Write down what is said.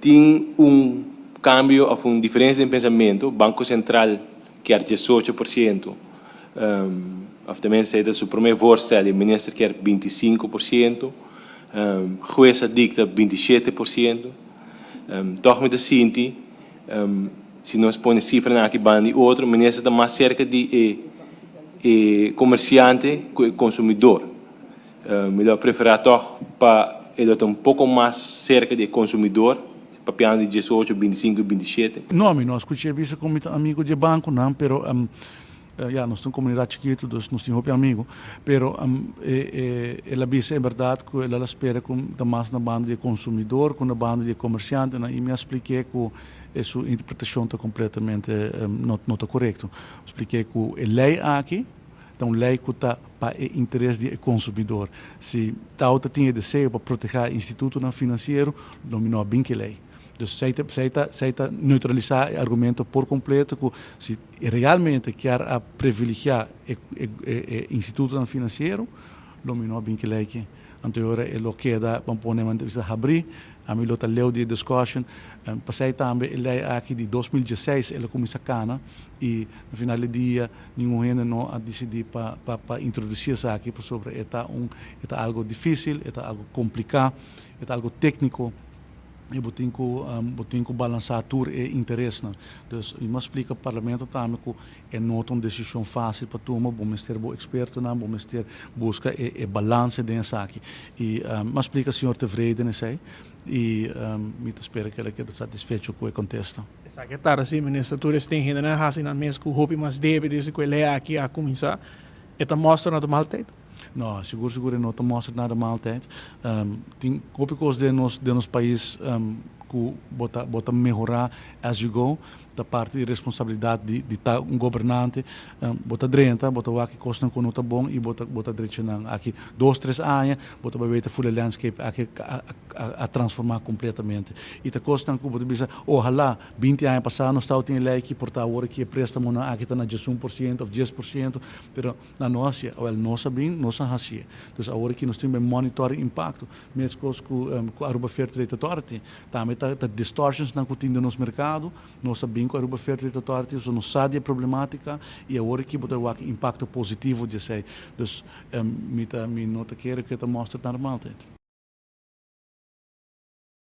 Tin un kambio òf un diferensia den pensamentu. Banko Sentral kier 18%, òf tenminste esei ta su promé voorstel, e minister kier 25%, hues a dikta 27%. Tòg mi ta sinti, si nos pone sifranan aki banda di otro, minister ta mas serka di e e komersiante ku e konsumidor. Mi lo a preferá tòg pa e lo ta un poko mas serka di e konsumidor, papiando di 18, 25 i 27. No, mi no a skuch'é bisa ku mi ta amigu di e bankonan, pero ya, nos ta un komunidat chikitu, dus nos tin hopi amigu. Pero el a bisa en bèrdat ku el a spera ku ta mas na banda di e konsumidor ku na banda di e komersiantenan, i mi a splik'é ku su interpretashon ta kompletamente no ta korekto. Splik'é ku e lei aki ta un lei ku ta pa e interes di e konsumidor. Si tawata tin e deseo pa protehá e institutonan finansiero, lo mi no a bin ku e lei. Dus esei ta esei ta esei ta neutralisá e argumento por kompleto ku si realmente kier a privilegiá e e e institutonan finansiero, lo mi no a bin ku e lei aki. Anto e ora e lo keda, ban pone manera bisa habrí, ami lo ta leu di e discussion. Pasei tambe e lei aki di 2016 el a kuminsá kana i na final di dia ningun hende no a disidí pa pa pa introdusí esaki pasobra e ta un e ta algo difísil, e ta algo kompliká, e ta algo tékniko i bo tin ku bo tin ku balansá tur e interesnan. Dus mi mas splika parlamento tambe ku E no ta un desishon fásil pa tuma, bo mester bo ekspertonan, bo mester buska e balanse den esaki. I mi a splika señor Tevreden esei i mi ta spera ku el a keda satisfecho ku e kontesta. Esaki a tarda si, Minister. Tur estin hendenan a hasi nan mes ku hopi mas debe desde ku e lei aki a kuminsá. E ta mostra na ta mal tijd? No, sigur sigur e no ta mostra na ta mal tijd. Tin hopi kos den nos den nos pais ku bo ta bo ta mehorá as you go. Ta parti di responsabilidat di di ta un gobernante. Bo ta drenta, bo ta wak e kosnan ku no ta bon i bo ta bo ta drecha nan. Aki dos tres aña bo ta bai weta ful e landscape aki a a transformá kompletamente. I ta kosnan ku bo ta bisa, ohalá 20 aña pasá nos tabatin e lei aki por ta awor aki e préstamonan aki ta na 11% òf 10%, pero nan no hasié. Awèl nos a bin, nos a hasié. Dus awor aki nos tin bai monitor e impakto. Meskos ku ku Aruba Fair Trade Authority. Tambe ta ta distortionsnan ku tin den nos merkado. Nos a bin ku Aruba Fair Trade Authority, so nos sa di e problematika i awor aki bo ta wak e impakto positivo di esei. Dus mi ta mi no ta kere ku e ta mòster normal tet.